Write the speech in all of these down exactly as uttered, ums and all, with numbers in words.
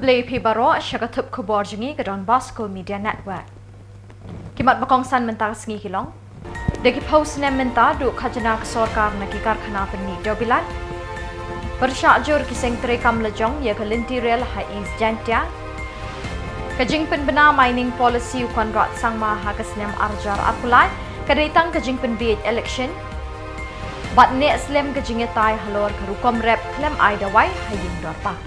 Khublei phi baroh sha ka thup khubor jong ngi ka Don Bosco Media Network. Ki mat ba kongsan mynta ka sngi ki long: Da ki phew snem mynta duh khajna ka sorkar na ki karkhana pynmih dewbilat. Pyrshah jur ki seng treikam lajong ïa ka lynti rel ha East Jaintia. Ka jingpynbna mining policy u Conrad Sangma ha ka snem ar hajar arphew lai ka dei tang ka jingpynbiej election. Bad neh slem ka jingïatai halor ka rukom rep khlem ai dawai ha ïing dorbar.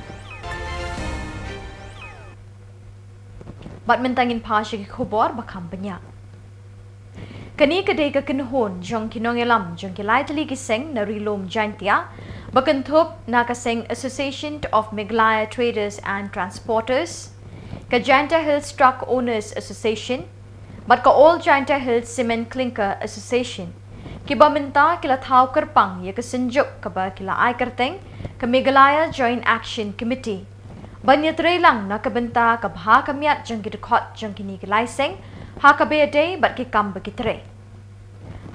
Bad mynta ngin phai sha ki khubor ba kham bniah. Kane ka dei ka kynhun jong ki nongïalam jong ki lai tylli ki seng na Ri Lum Jaintia ba kynthup na ka seng Association of Meghalaya Traders and Transporters, ka Jaintia Hills Truck Owners Association bad ka All Jaintia Hills Cement Clinker Association, kiba mynta ki la thaw kyrpang ïa ka synjuk kaba ki la ai kyrteng ka Meghalaya Joint Action Committee, ban ïatreilang na ka bynta ka bha ka miat jong ki dkhot jong kine ki lai seng ha kaba ïadei bad ki kam ba ki trei.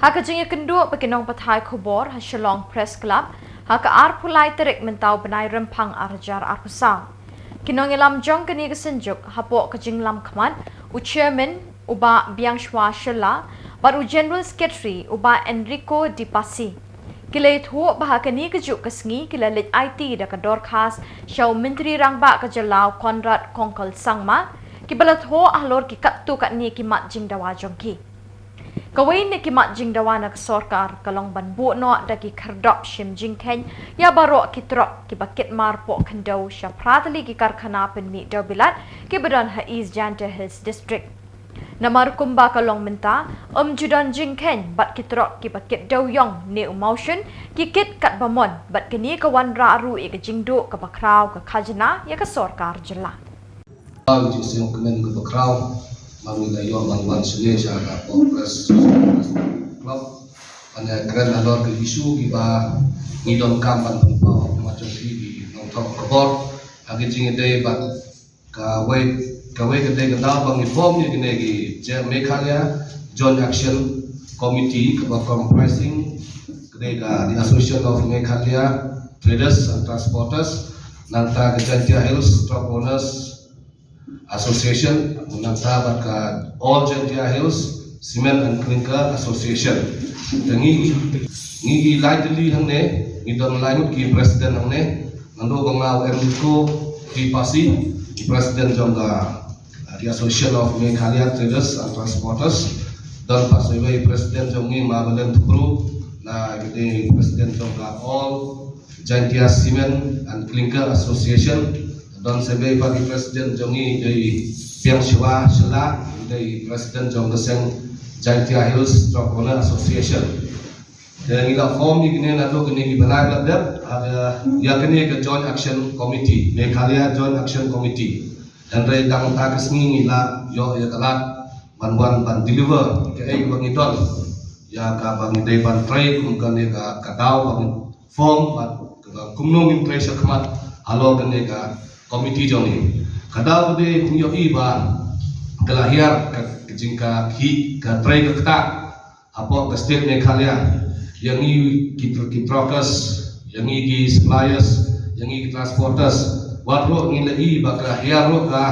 Ha ka jingïakynduh bad ki nongpathai khubor ha Shillong Press Club ha ka arphew lai tarik mynta u bnai Rymphang ar hajar arphew saw, ki nongïalam jong kane ka synjuk hapoh ka jinglam khmat u Chairman u Bah Biangshwa Shylla bad u General Secretary u Bah Enrico Di Passi, ki la ïathuh ba ha kane ka juh ka sngi ki la leit aiti da ka dorkhas sha u Myntri Rangbah ka jylla u Conrad Kongkal Sangma, kiba la thoh halor ki katto katne ki mat jingdawa jong ki. Kawei na ki mat jingdawa na ka sorkar ka long ban buh noh da ki khyrdop shim jingkheiñ ïa baroh ki trok kiba kit mar poh khyndew sha phra tylli ki karkhana pynmih dewbilat kiba don ha East Jaintia Hills District. Namar kumba ka long mynta, ym ju don jingkheiñ bad ki trok kiba kit dewiong ne u mawshun, ki kit katba mon bad kane ka wanrah ruh ïa ka jingduh kaba khraw ka khajna ïa ka sorkar jylla. Ba ngi jingsngewkmen kaba khraw ba ngi la ïoh ban wan shane sha ka Press Club ban ïakren halor ki issue kiba ngi donkam ban pynpaw ha khmat jong phi ki nongthoh khubor ha ka jingïadei bad kawei, kawei ka dei ka daw ba ngi form ïa kine ki Meghalaya Joint Action Committee kaba comprising ka dei ka the Association of Meghalaya Traders and Transporters, nangta ka Jaintia Hills Truck Owners Association, nangta bad ka All Jaintia Hills Cement and Clinker Association. Te ngi, ngi ki lai tylli hangne, ngi don lai ngut ki president hangne, naduh ba nga u Enrico Di Passi, president jong ka, uh, the Association of Meghalaya Traders and Transporters, don pat sa iwei president jong ngi, ma Belen Thupru, na ka dei president jong ka All Jaintia Cement and Clinker Association. Don sa iwei pat i president jong ngi, dei Biangshwa Shylla, dei president jong ka seng Jaintia Hills Truck Owner Association. Te ngi la form ïa kine naduh kine ki bnai ba la dep, ha ka, ïa kine ka Joint Action Committee, Meghalaya Joint Action Committee. Hynrei tang mynta ka sngi ngi la ïoh ïa ka lad ban wan ban deliver kaei kaba ngi don, ïa kaba ngi dei ban trei kum kane ka, ka daw ba ngi form bad kaba kumno ngin trei shakhmat halor kane ka committee jong ngi. Ka daw ka dei, ngi ïohi ba ka la hiar ka, ka jingkit khih ka trei ka ktah hapoh ka state Meghalaya. Ïa ngi ki tr-, ki truckers, ïa ngi ki suppliers, ïa ngi ki transporters, wat ruh ngi la i ba ka hiar ruh ka,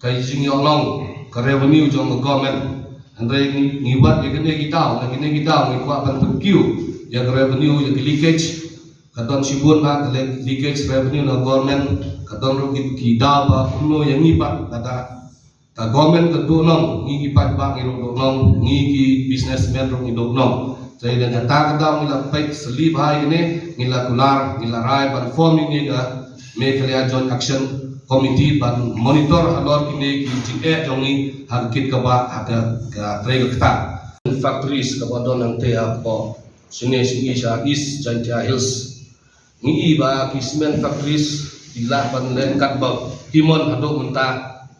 ka jingïohnong ka revenue jong ka government. Hynrei ngi, ngi wad ïa kine ki daw, na kine ki daw ngi kwah ban pynkiew ïa ka revenue, ïa ka leakage. Ka don shibun na ka le-, leakage revenue na government, ka don ruh ki, ki daw ba kumno ïa ngi pat lada ka government ka duhnong, ngi ki paidbah ngi ruh duhnong, ngi ki businessman ruh ngi duhnong. Te ïa kata ka daw ngi la peit sli bha ïa kine, ngi la kular, ngi la rai ban form ïa kine ka Meghalaya Joint Action Committee ban monitor halor kine ki jingeh jong ngi ha ka kit kaba ha ka, ka trei ka ktah. Factories kaba don hangtei hapoh shane sha East Jaintia Hills. Ngi i ba ki cement factories ki lah ban leh katba ki mon haduh mynta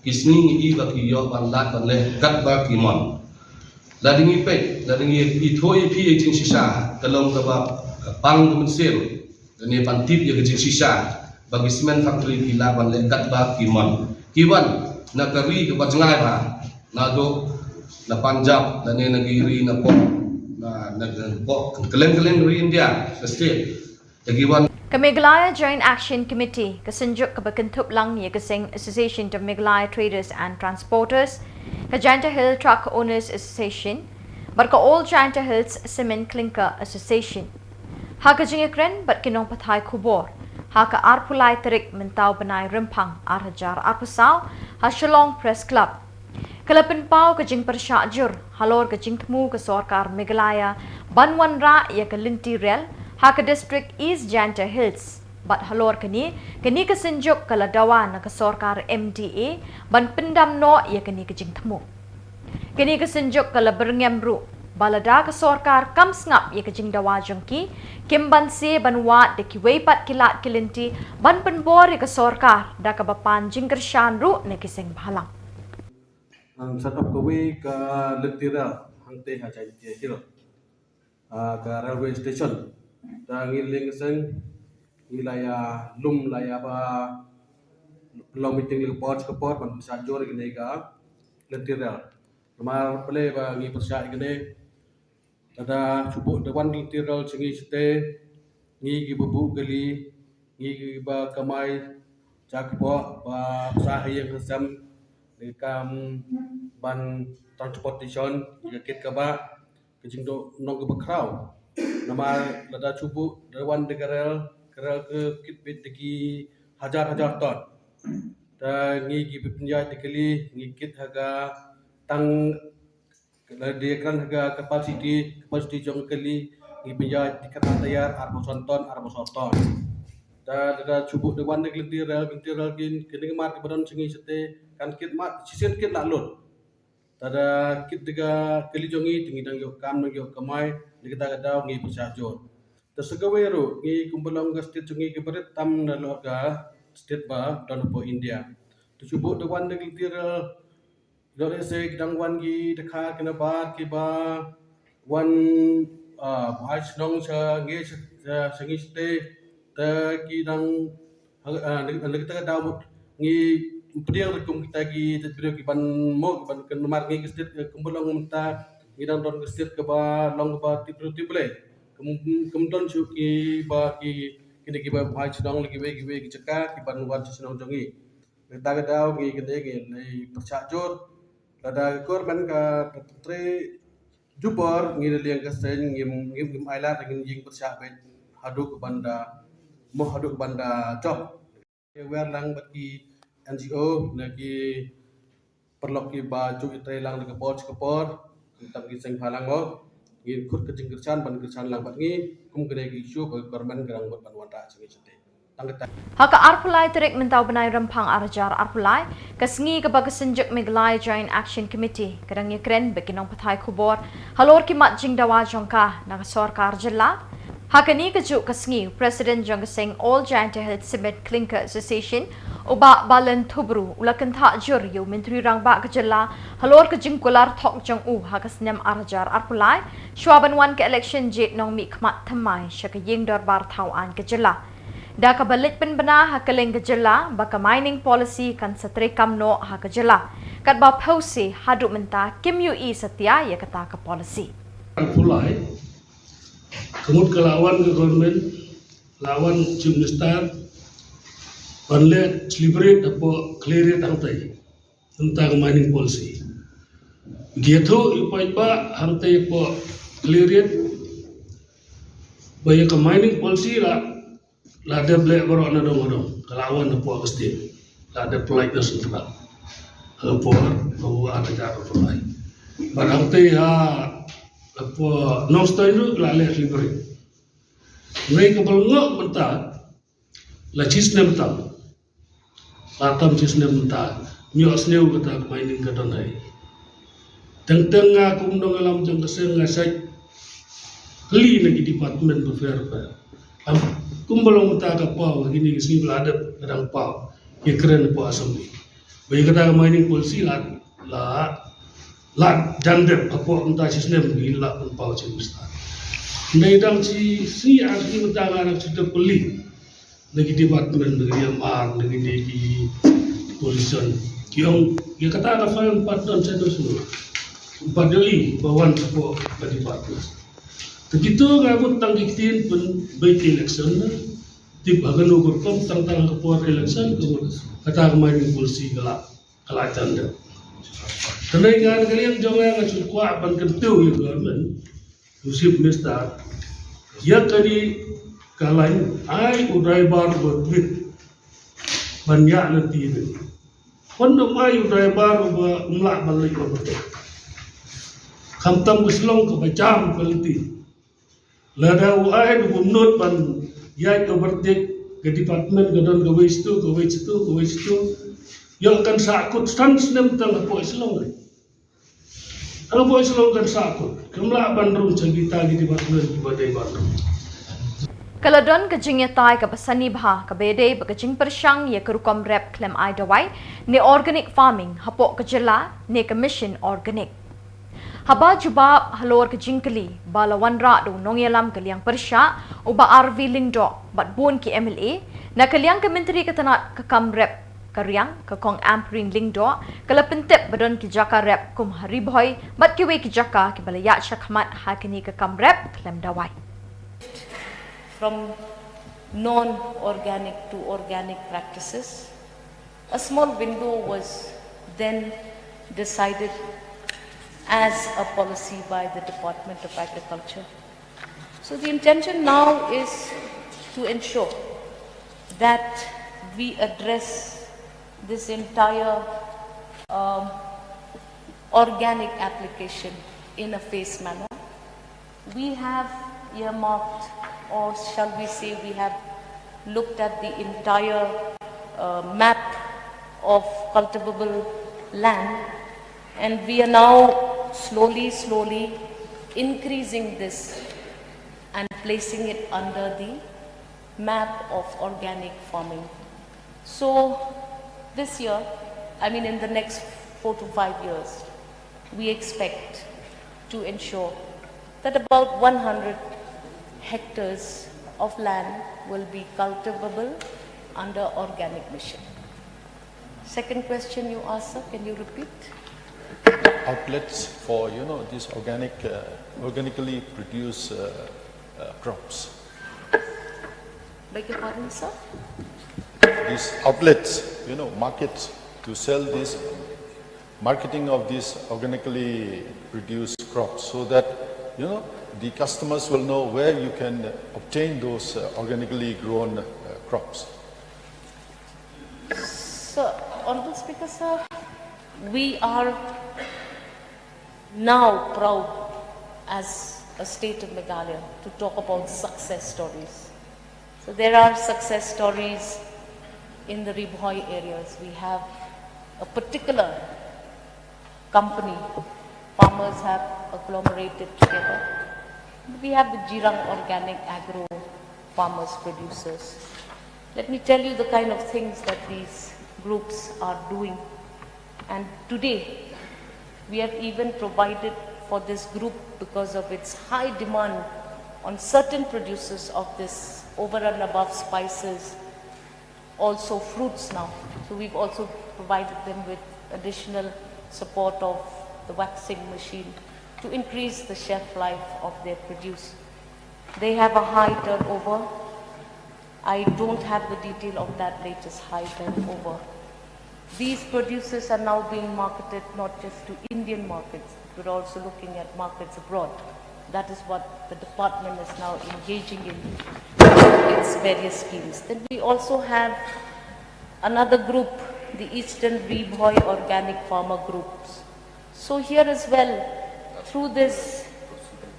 ki sngi, ngi i ba ki ïoh ban lad ban leh katba ki mon. Lada ngi peit, lada ngi ithuh ïa phi ïa ka jingshisha, ka long kaba pang ka mynsiem, lane ban tip ïa ka jingshisha ba ki cement factory ki lah ban leh katba ki mon. Ki wan na ka ri kaba jngai bha, naduh na Punjab, lane na ki ri na pok, na, na pok kylleng kylleng ri India, ka state. Te ki wan. Ka Meghalaya Joint Action Committee, ka synjuk kaba kynthup lang ïa ka seng Association of Meghalaya Traders and Transporters, ka Jaintia Hill Truck Owners Association, bad ka All Jaintia Hills Cement Clinker Association, ha ka jingïakren bad ki nongpathai khubor ha ka arphew lai tarik mynta u bnai Rymphang ar hajar arphew saw, ha Shillong Press Club, ka la pynpaw ka jingpyrshah jur halor ka jingthmu ka sorkar Meghalaya ban wanrah ïa ka lynti rel ha ka district East Jaintia Hills. Bad halor kane, kane ka synjuk ka la dawa na ka sorkar M D A ban pyndam noh ïa kane ka jingthmu. Kane ka synjuk ka la byrngem ruh ba lada ka sorkar kam sngap ïa ka jingdawa jong ki, kim banse ban wad da kiwei pat ki lad ki lynti ban pynbor ïa ka sorkar da kaba pan jingkyrshan ruh na ki seng bhalang. Ngan set up kawei ka lynti rel hangtei ha Jaintia Hill, ah, ka railway station. Te ngi liang ka seng, ngi la ïa lum, la ïa ba long meeting la ka por sha ka por ban pyrshah jur ïa kane ka lynti rel. Namar balei ba ngi pyrshah ïa kane? Lada shu buh da wan lynti rel sha ngi shatei, ngi kiba buh kali, ngi kiba kamai, sha kpoh ba pyrshah ha ïing ha sem, da kam ban transportation ïa ka kit kaba, ka jingduh nong kaba khraw. Namar lada shu buh da wan da ka rel, ka rel ka kit beit da ki hajar hajar ton. Te ngi kiba pynïaid da kali, ngi kit ha ka tang, lada kren ha ka capacity, capacity jong ka kali, ngi pynïaid da ka tayar arphew san ton, arphew san ton. Te lada shu buh da wan da ka lynti rel, lynti rel kin, kane ka mar kaba don sha ngi shatei, kan kit mar, shisien kit la lut. Te da kit da ka kali jong ngi, te ngi dang ïoh kam, dang ïoh kamai, da kata ka daw ngi pyrshah jur. Te sa kawei ruh, ngi kumba long ka state jong ngi kaba rit tam na lor ka state ba don hapoh India. Te shu buh da wan da ka lynti rel, lor ese ki dang wan ki dkhar ki nabar kiba wan, ah, bha shnong sha ngi sha, sha, sha ngi shatei, te ki dang, ah, na, na kata ka daw ngi pdiang ruh kum kita ki jaitbynriew ki ban mo, ki ban, namar ngi ka state, eh, kumba long mynta ngi dang don ka state kaba long kaba tip briew tip Blei. Kum, kum don shuh kiba ki, kine kiba bha shnong la kiwei kiwei ki jaka ki ban wan sha shnong jong ngi. Kata ka daw ngi kane ngi lei pyrshah jur. Lada ka government ka trei jubor, ngi la liang ka seng, ngim, ngim, ngim ailad, ngin ïeng pyrshah beit haduh ka ban da, mo haduh ka ban da jop. Wer lang bad ki N G O, na ki paralok kiba ju ïatrei lang da ka por sha ka por, tang ki seng bhalang mo, ngin khot ka jingkyrshan ban kyrshan lang bad ngi kum kane ka issue ba ka government ka dang mut ban wanrah sha ngi shatei. Ha ka arphew lai tarik mynta u bnai Rymphang ar hajar arphew lai, ka sngi kaba ka Synjuk Meghalaya Joint Action Committee ka dang ïakren bad ki nongpathai khubor halor ki mat jingdawa jong ka na ka sorkar jylla. Ha kane kajuh ka sngi, u President jong ka seng All Jaintia Hills Cement Clinker Association, u Bah Balan Thubru, u la kynthah jur ïa u Myntri Rangbah ka jylla halor ka jingkular thok jong u ha ka snem ar hajar arphew lai, shuwa ban wan ka election jied nongmihkhmat thymmai sha ka Ïing Dorbar Thaw Aiñ ka jylla. Da kaba leit pynbna ha kylleng ka jylla ba ka mining policy kan sa treikam noh ha ka jylla, katba phewse haduh mynta kim ïohi satia ïa kata ka policy. Arphew lai, ka mut ka la wan ka government, la wan Chief Minister ban leh celebrate hapoh Khliehriat hangtei. Mynta ka mining policy, ki ïathuh ïa u paidbah hangtei hapoh Khliehriat ba ïa ka mining policy la, la dep leh baroh na dong na dong, ka la wan hapoh ka state, la dep pynlait na central. Ha ka por, ha ka ar hajar arphew lai. Bad hangtei ha, hapoh Nongstoiñ ruh la leh celebrate. Hynrei kaba lyngngoh mynta, la shisnem tam. La tam shisnem mynta. Ym ïohsngew kata ka mining ka don hi. Teng teng nga kum nongïalam jong ka seng nga shait kylli na ki department bapher bapher. Am, kumba long mynta ka paw, ha kine ki sngi ba la dep ka dang paw, ki kren hapoh assembly ba ïa kata ka mining policy la, la, la jan dep hapoh mynta shisnem ngi la pynpaw Chief Minister. Hynrei dang shi sngi ar sngi mynta nga dang shu dep kylli na ki department, na ki M R, na kine ki position. Ki ong ïa kata ka file ym pat don sha, ym pat don sha, ym pat don, ba wan shapoh ka department. Te kito nga mut tang ki ktien pynbeit election na. tip ha kano ka rukom tang tang ha ka por election ka kata ka mining policy ka la ka la jan dep. Te nga na ka liang jong nga nga shu kwah ban kyntiew ïa ka government, u Chief Minister, ïa kane ka lain ai u driver ba twit ban ïa lynti ne. Pyndonkam ai u driver ba um lah ban leit overtake. Khamtam ka Shillong kaba jam ka lynti. Lada u ai u nud ban ïaid overtake ka department ka don kawei sha tu, kawei sha tu, kawei sha tu. Ïoh kan sahkut san snem tang hapoh Shillong. Tang hapoh Shillong kan sahkut. Kam lah ban rung sha kita ki department kiba dei ban rung. Ka la don ka jingïatai kaba sani bha kaba ïadei bad ka jingpyrshang ïa ka rukom rep khlem ai dawai ne organic farming hapoh ka jylla ne ka mission organic. Haba jubab halor ka jingkylli ba la wanrah da u nongïalam ka liang pyrshah u Bah R V Lyngdoh bad bun ki M L A na ka liang ka Myntri ka tnad ka kam rep ka riang ka Kong Ampareen Lyngdoh ka la pyntip ba don ki jaka rep kum ha Ri Bhoi bad kiwei ki jaka kiba la ïaid shakhmat ha kane ka kam rep khlem dawai. From non-organic to organic practices, a small window was then decided as a policy by the Department of Agriculture. So the intention now is to ensure that we address this entire um, organic application in a phased manner. We have earmarked, or shall we say, we have looked at the entire uh, map of cultivable land, and we are now slowly, slowly increasing this and placing it under the map of organic farming. So, this year, I mean, in the next four to five years, we expect to ensure that about one hundred hectares of land will be cultivable under organic mission. Second question you asked, sir, can you repeat? Outlets for, you know, these organic, uh, organically produced uh, uh, crops. Beg your pardon, sir? These outlets, you know, markets to sell this, marketing of these organically produced crops, so that, you know, the customers will know where you can obtain those uh, organically grown uh, crops. So, Honorable Speaker, sir, we are now proud as a state of Meghalaya to talk about success stories. So there are success stories in the Ri Bhoi areas. We have a particular company, farmers have agglomerated together. We have the Jirang Organic Agro farmers, producers. Let me tell you the kind of things that these groups are doing. And today, we have even provided for this group, because of its high demand on certain producers of this over and above spices, also fruits now. So we've also provided them with additional support of the waxing machine to increase the shelf life of their produce. They have a high turnover. I don't have the detail of that latest high turnover. These producers are now being marketed not just to Indian markets, but also looking at markets abroad. That is what the department is now engaging in its various schemes. Then we also have another group, the Eastern Ri Bhoi Organic Farmer Groups. So here as well, through this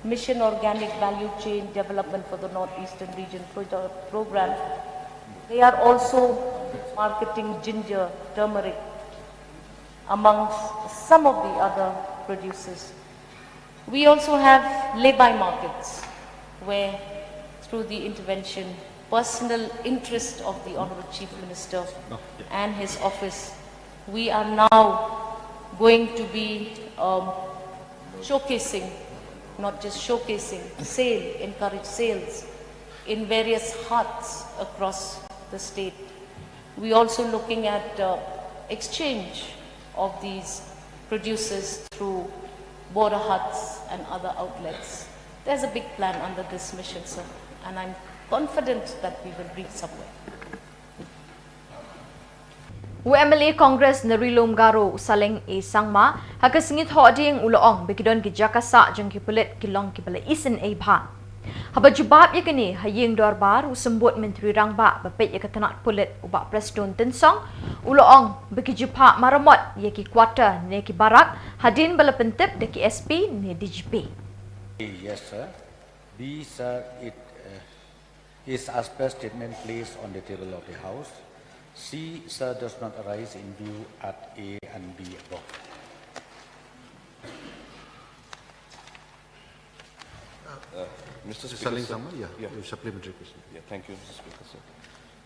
Mission Organic Value Chain Development for the Northeastern Region program, they are also marketing ginger, turmeric, amongst some of the other producers. We also have lay-by markets where, through the intervention, personal interest of the Honorable Chief Minister and his office, we are now going to be um, showcasing, not just showcasing, sale, encourage sales in various haats across the state. We're also looking at uh, exchange of these producers through border haats and other outlets. There's a big plan under this mission, sir, and I'm confident that we will reach somewhere. U M L A Congress na Ri-lum Garo u Saleng A Sangma ha ka sngi Thohdieng u la ong ba ki don ki jaka sah jong ki pulit ki long kiba la isynei bha. Haba jubab ïa kane ha ïing dorbar u Symbud Myntri Rangbah ba peit ïa ka tnat pulit u Bah Prestone Tynsong u la ong ba ki ju phah maramot ïa ki quarter ne ki barak hadien ba la pyntip da ki S P ne D G P. Yes, sir. B, sir, it uh, is as per statement placed on the table of the House. C, sir, does not arise in view at A and B above. Uh, Mister Speaker, Saleng Sangma, yeah, yeah. Your supplementary question. Yeah, thank you, Mister Speaker, sir.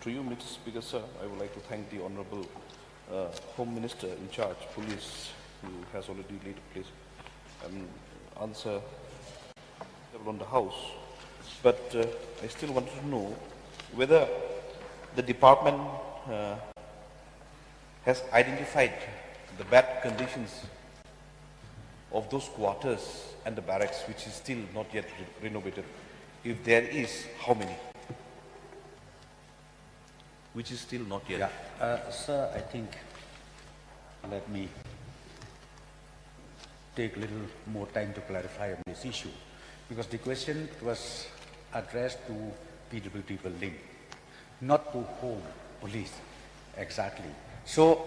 To you, Mister Speaker, sir, I would like to thank the Honorable uh, Home Minister in charge, Police, who has already laid a place, um, answer on the House. But uh, I still wanted to know whether the department uh, has identified the bad conditions of those quarters and the barracks which is still not yet re- renovated. If there is, how many? Which is still not yet. Yeah, uh, sir, I think let me take a little more time to clarify on this issue, because the question was addressed to P W D building, not to Home, Police. Exactly. So,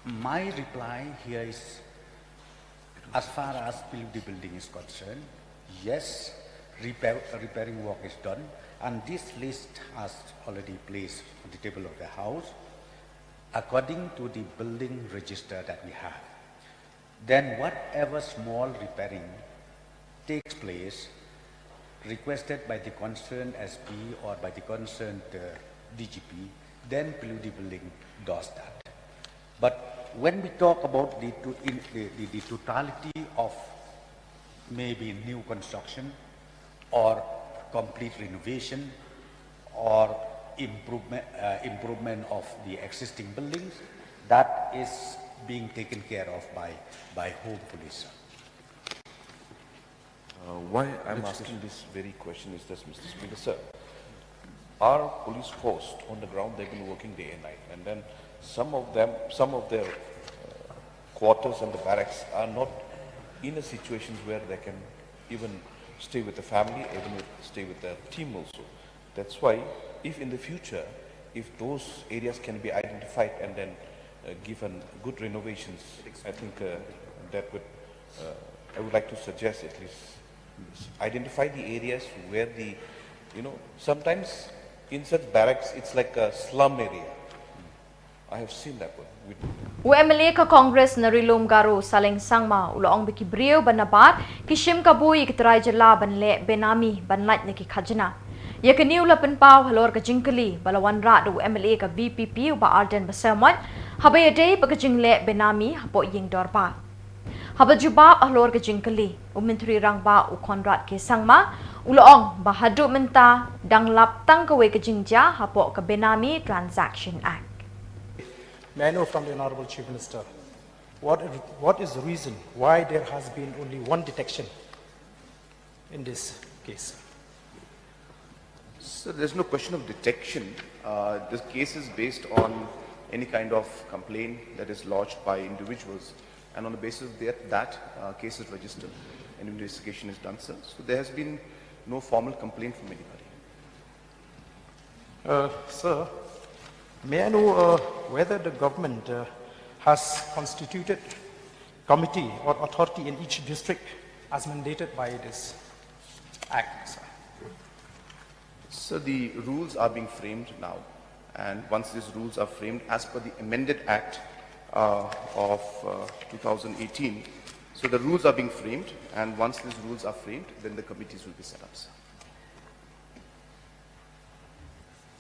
my reply here is, as far as P W D building is concerned, yes, repair, repairing work is done, and this list has already placed on the table of the House according to the building register that we have. Then whatever small repairing takes place requested by the concerned S P or by the concerned uh, D G P, then P W D building does that. But when we talk about the, to, in, the, the, the totality of maybe new construction or complete renovation or improvement, uh, improvement of the existing buildings, that is being taken care of by, by Home Police. Uh, why I'm asking this very question is this, Mister Speaker, sir. Our police force on the ground, they've been working day and night, and then some of them, some of their uh, quarters and the barracks are not in a situation where they can even stay with the family, even with, stay with the team also. That's why, if in the future, if those areas can be identified and then uh, given good renovations, I think uh, that would, uh, I would like to suggest at least, identify the areas where the, you know, sometimes in such barracks, it's like a slum area. I have seen that one. With U M L A ka Congress na Ri-lum Garo Saleng Sangma u la ong ba ki briew ba nabar ki shim kabu ïa ki trai jylla ban leh benami ban lait na ki khajna. Ïa kane u la pynpaw halor ka jingkylli ba la wanrah da u M L A ka V P P u Bah Ardent Basaiawmoit haba ïadei bad ka jingleh benami hapoh ïing dorbar. Haba jubab halor ka jingkylli, u Myntri Rangbah u Conrad K Sangma u la ong ba haduh mynta dang lap tang kawei ka jingjia hapoh ka Benami Transaction Act. May I know from the Honorable Chief Minister what, what is the reason why there has been only one detection in this case? So there's no question of detection. Uh, this case is based on any kind of complaint that is lodged by individuals, and on the basis of that, that uh, case is registered and investigation is done, sir. So there has been no formal complaint from anybody. Uh, sir, may I know uh, whether the government uh, has constituted committee or authority in each district as mandated by this Act, sir? So the rules are being framed now, and once these rules are framed as per the amended Act uh, of uh, two thousand eighteen, so the rules are being framed, and once these rules are framed, then the committees will be set up, sir.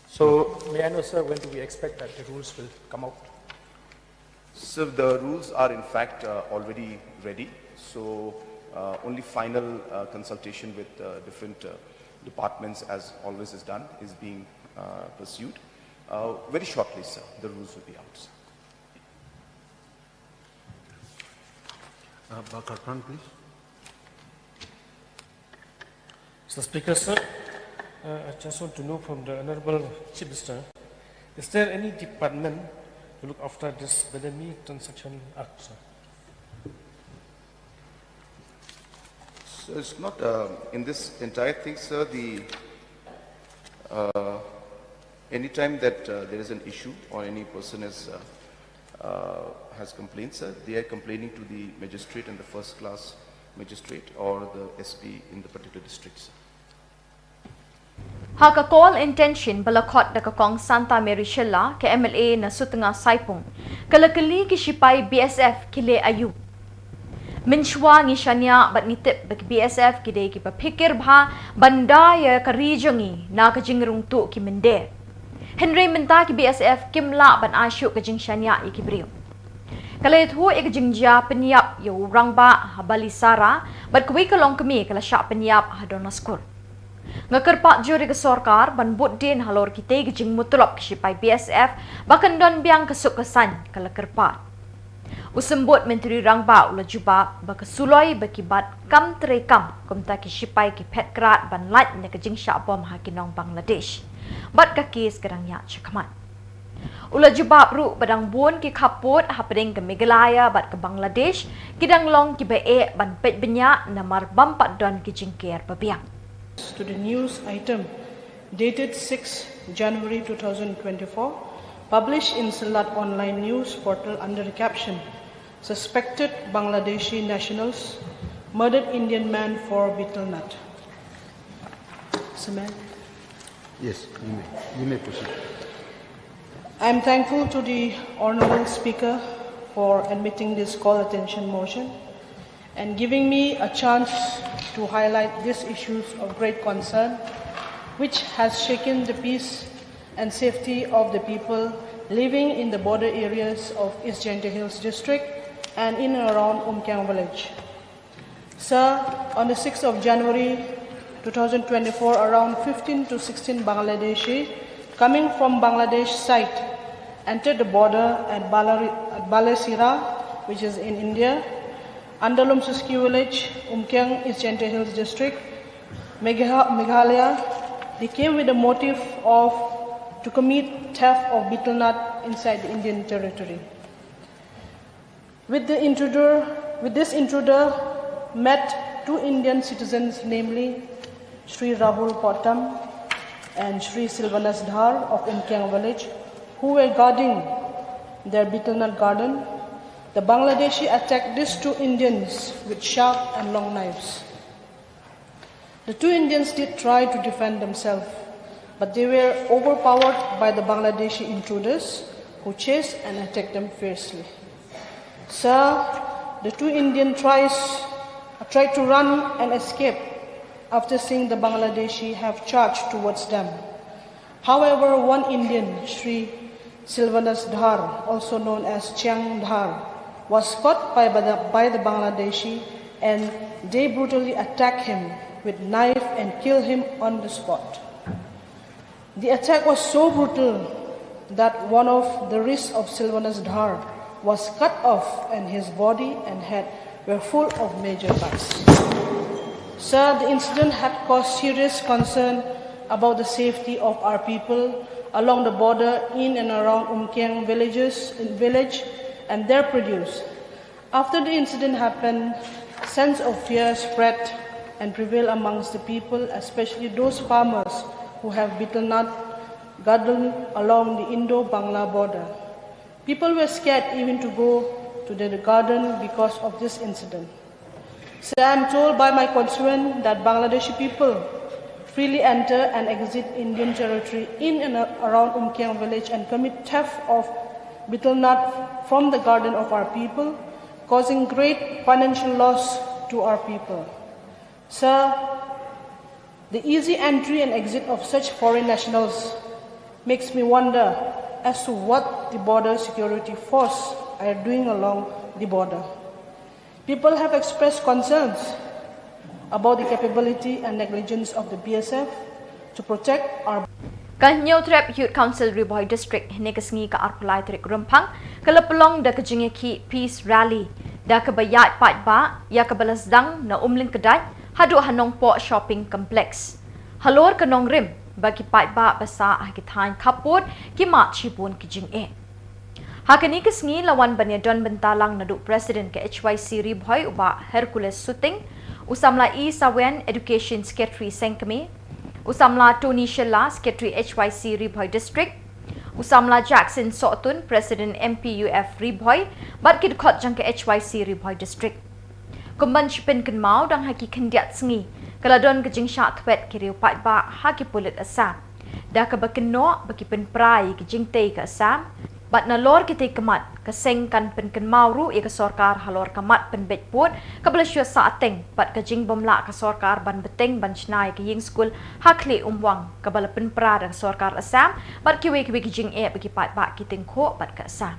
So, may I know, sir, when do we expect that the rules will come out? So the rules are in fact uh, already ready. So uh, only final uh, consultation with uh, different uh, departments, as always is done, is being uh, pursued. Uh, very shortly, sir, the rules will be out. Sir. Uh, Bah Kharpran, please. Mister Speaker, sir, Uh, I just want to know from the Honorable Chief Minister, is there any department to look after this Badami Transaction Act, sir? So it's not uh, in this entire thing, sir. The uh, anytime that uh, there is an issue or any person is uh, uh, has complained, sir, they are complaining to the magistrate and the first class magistrate or the S P in the particular district, sir. Ha ka call intention ba la khot da ka Kong Santa Mary Shylla, ka M L A na Sutnga Saipung, ka la kylli ki shipai B S F ki leh aïu. Mynshuwa ngi shaniah bad ngi tip ba ki B S F ki dei kiba phikir bha ban da ïa ka ri jong ngi na ka jingrung tuh ki mynder. Hynrei mynta ki B S F kim lah ban ai shuh ka jingshaniah ïa ki briew. Ka la ïathuh ïa ka jingjia pynïap ïa u rangbah ha Balisara bad kawei ka longkmie ka la shah pynïap ha Donaskur. Nga kyrpad jur ïa ka sorkar ban bud dien halor kitei ki jingmutlop ki shipai B S F ba kan don biang ka suk ka saiñ, ka la kyrpad. U Symbud Myntri Rangbah u la jubab ba ka suloi ba ki bat kam trei kam, kumta ki shipai ki phet krad ban lait na ka jingshah bom ha ki nong Bangladesh. Bad ka kes ka dang ïaid shakhmat. U la jubab ruh ba dang bun ki khappud hapdeng ka Meghalaya bad ka Bangladesh ki dang long kiba eh ban peit bniah namar bym pat don ki jingker ba biang. To the news item dated six January two thousand twenty-four, published in Sylhet Online News Portal under the caption, "Suspected Bangladeshi nationals murdered Indian man for betel nut." Sir, may I? Yes, you may, you may proceed. I am thankful to the Honorable Speaker for admitting this call attention motion and giving me a chance to highlight these issues of great concern which has shaken the peace and safety of the people living in the border areas of East Jaintia Hills District and in and around Umkiang village. Sir, on the sixth of January two thousand twenty-four, around fifteen to sixteen Bangladeshi coming from Bangladesh side entered the border at Balari- at Balasira, which is in India, under Lumsuski village, Umkiang, East Jaintia Hills District, Megha- Meghalaya. They came with the motive of to commit theft of betel nut inside the Indian territory. With the intruder, with this intruder met two Indian citizens, namely Shri Rahul Pottam and Shri Silvanus Dhar of Umkiang village, who were guarding their betel nut garden. The Bangladeshi attacked these two Indians with sharp and long knives. The two Indians did try to defend themselves, but they were overpowered by the Bangladeshi intruders, who chased and attacked them fiercely. Sir, the two Indian tries, tried to run and escape after seeing the Bangladeshi have charged towards them. However, one Indian, Shri Silvanus Dhar, also known as Chiang Dhar, was caught by, by the, by the Bangladeshi, and they brutally attacked him with knife and killed him on the spot. The attack was so brutal that one of the wrists of Silvanus Dhar was cut off, and his body and head were full of major cuts. Sir, the incident had caused serious concern about the safety of our people along the border, in and around Umkiang villages, in village and their produce. After the incident happened, sense of fear spread and prevailed amongst the people, especially those farmers who have betel nut garden along the Indo-Bangla border. People were scared even to go to the garden because of this incident. So I am told by my constituent that Bangladeshi people freely enter and exit Indian territory in and around Umkiang village and commit theft of betel nut from the garden of our people, causing great financial loss to our people. Sir, the easy entry and exit of such foreign nationals makes me wonder as to what the border security force are doing along the border. People have expressed concerns about the capability and negligence of the B S F to protect our Ka Hynñiewtrep Youth Council Ri Bhoi District hynne ka sngi ka arphew lai tarik Rymphang ka la pynlong da ka jingïakhih Peace Rally da kaba ïaid paidbah ïa kaba la sdang na Umlyngkdait haduh ha Nongpoh Shopping Complex. Halor ka nongrim ba ki paidbah ba sah ha ki thaiñ khappud ki mad shibun ki jingeh. Ha kane ka sngi la wan ban ïadon bynta lang naduh President ka H Y C Ri Bhoi u Bah Hercules Suting, u samla E Sawian, Education Secretary Sengkmie, u samla Tony Shylla, Secretary H Y C Ri Bhoi District, u samla Jackson Sohtun, President M P U F Ri Bhoi, bad ki dkhot jong ka H Y C Ri Bhoi District. Kum ban shu pynkynmaw, dang ha ki khyndiat sngi ka la don ka jingshah thwet ki riew paidbah ha ki pulit Assam, da kaba kynnoh ba ki pynpra ïa ki jingtei ka Assam. Bad nalor kitei ki mat, ka seng kan pynkynmaw ruh ïa ka sorkar halor ka mat pynbeit pud kaba la shu sahteng bad ka jingbym lah ka sorkar ban bteng ban shna ïa ka ïing skul ha Khlieh Umwang kaba la pynpra da ka sorkar Assam, bad kiwei kiwei ki jingeh ba ki paidbah ki tyngkhuh bad ka Assam.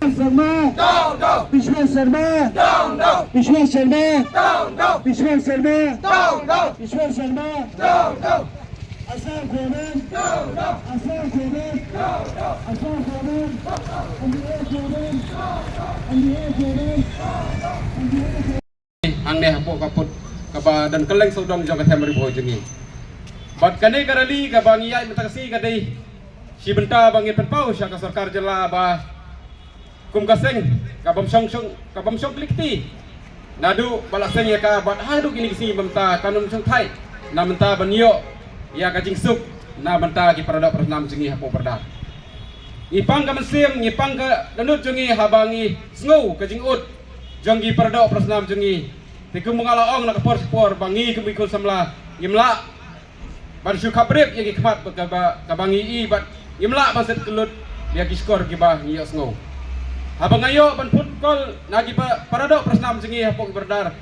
Sharma. Down, down. Vishwa Sharma. Down, down. Vishwa Sharma. Down, down. Vishwa Sharma. Down, down. Vishwa Sharma. Down, down. Assam Government. Down, down. Assam Government. Down, down. Assam Government. N D A Government. N D A Government. N D A Government. Hangne hapoh ka pud kaba don kylleng sawdong jong ka them Ri Bhoi jong ngi. Bad kane ka rally kaba ngi ïaid mynta ka sngi ka dei shi bynta ba ngi pynpaw sha ka sorkar jylla ba kum ka seng kabym shong shong, kabym shong kli kti. Naduh ba la seng ïa ka bad haduh kine ki sngi mynta kan ym shong thait na bynta ban ïoh ïa ka jingsuk na bynta ki paradoh parasnam jong ngi hapoh Bordar. Ngi pang ka mynsiem, ngi pang ka dohnud jong ngi haba ngi sngew ka jingud jong ki paradoh parasnam jong ngi. Te kum ba nga la ong na ka por sha por ba ngi kum ki khun samla ngim lah ban shu khapbrip ïa ki khmat ba kaba, kaba ngi i bad ngim lah ban set kyllut ïa ki shkor kiba ngi ïohsngew. Haba nga ïoh ban phone call na ki pa-, paradoh parasnam jong ngi hapoh ki Bordar,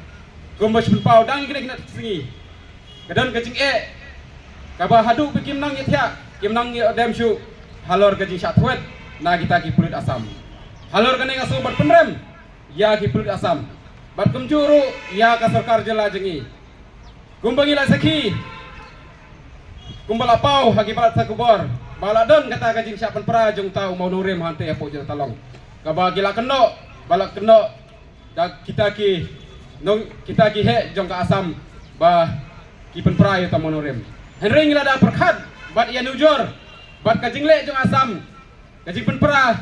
kumba shu pynpaw dang ïa kine kine sngi ka don ka jingeh kaba haduh ba kim nang ïathiah, kim nang ïadem shuh halor ka jingshah thwet na kita ki pulit Assam. Halor kane nga sngew ban pynrem ïa ki pulit Assam bad kumjuh ruh ïa ka sorkar jylla jong ngi. Kumba ngi la sakhi, kumba la paw ha ki palat khubor ba la don kata ka jingshah pynpra jong uta u mawnongrim hangtei hapoh jylla Talong, kaba ki la kynnoh, ba la kynnoh da kita ki nong, kita ki heh jong ka Assam ba ki pynpra ïa uta u mawnongrim. Hynrei ngi la da pyrkhat bad ïanujor bad ka jingleh jong Assam, ka jingpynpra,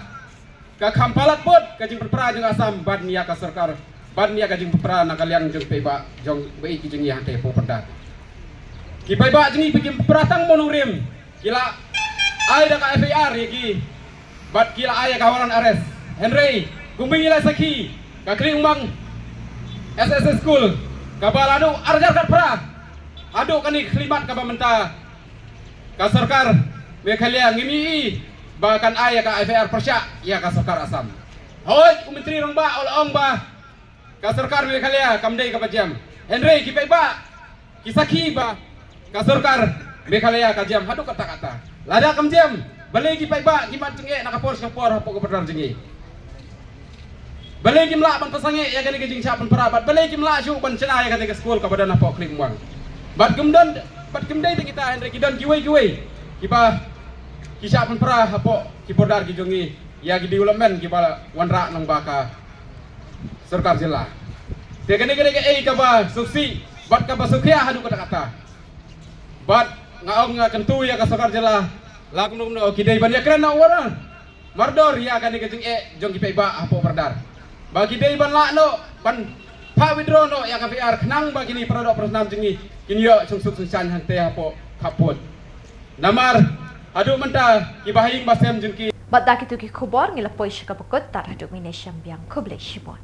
ka kham palat bud ka jingpynpra jong Assam ban ïa ka sorkar, ban ïa ka jingpynpra na ka liang jong paidbah jong ba i ki jong ngi hangtei hapoh Bordar. Ki paidbah jong ngi ba kim pynpra tang mawnongrim ki la ai da ka F I R ïa ki bad ki la ai ïa ka warrant arrest. Hynrei kumba ngi la sakhi, ka Khlieh Umwang S S A School kaba la duh ar hajar khatphra, haduh kane ka khyllipmat kaba mynta ka sorkar Meghalaya ngim i ba kan ai ïa ka F I R pyrshah ïa ka sorkar Assam. Hooid u Myntri Rangbah u la ong ba ka sorkar Meghalaya kam dei kaba jem. Hynrei ki paidbah ki sakhi ba ka sorkar Meghalaya ka jem haduh katta katta. Lada kam jem, balei ki paidbah ki mad jingeh na ka por sha ka por hapoh ka Bordar jong ngi? Balei kim lah ban pynsangeh ïa kane ka jingshah pynpra bad balei kim lah shuh ban shna ïa kane ka skul kaba don hapoh Khlieh Umwang? Bad kim don, bad kim dei tang kita, hynrei ki don kiwei kiwei kiba ki shah pynpra hapoh ki Bordar ki jong ngi ïa ki development kiba la wanrah lyngba ka sorkar jylla. Te kane ka dei kaei kaba sngewsih bad kaba sngewkhia haduh katta katta. Bad nga ong, nga kyntu ïa ka sorkar jylla, la kumno kumno ki dei ban ïakren na u warrant mardor ïa kane ka jingeh jong ki paidbah hapoh Bordar. Ba ki dei ban lah noh ban phah withdraw noh ïa ka F I R khnang ba kine ki paradoh parasnam jong ngi kin ïoh suk suk sngewsih hangtei hapoh khappud. Namar haduh mynta kiba ha ïing ba sem jong ki. Bad da kitu ki khubor ngi la poi sha kaba kut, tad haduh mynne shembiang, khublei shibun.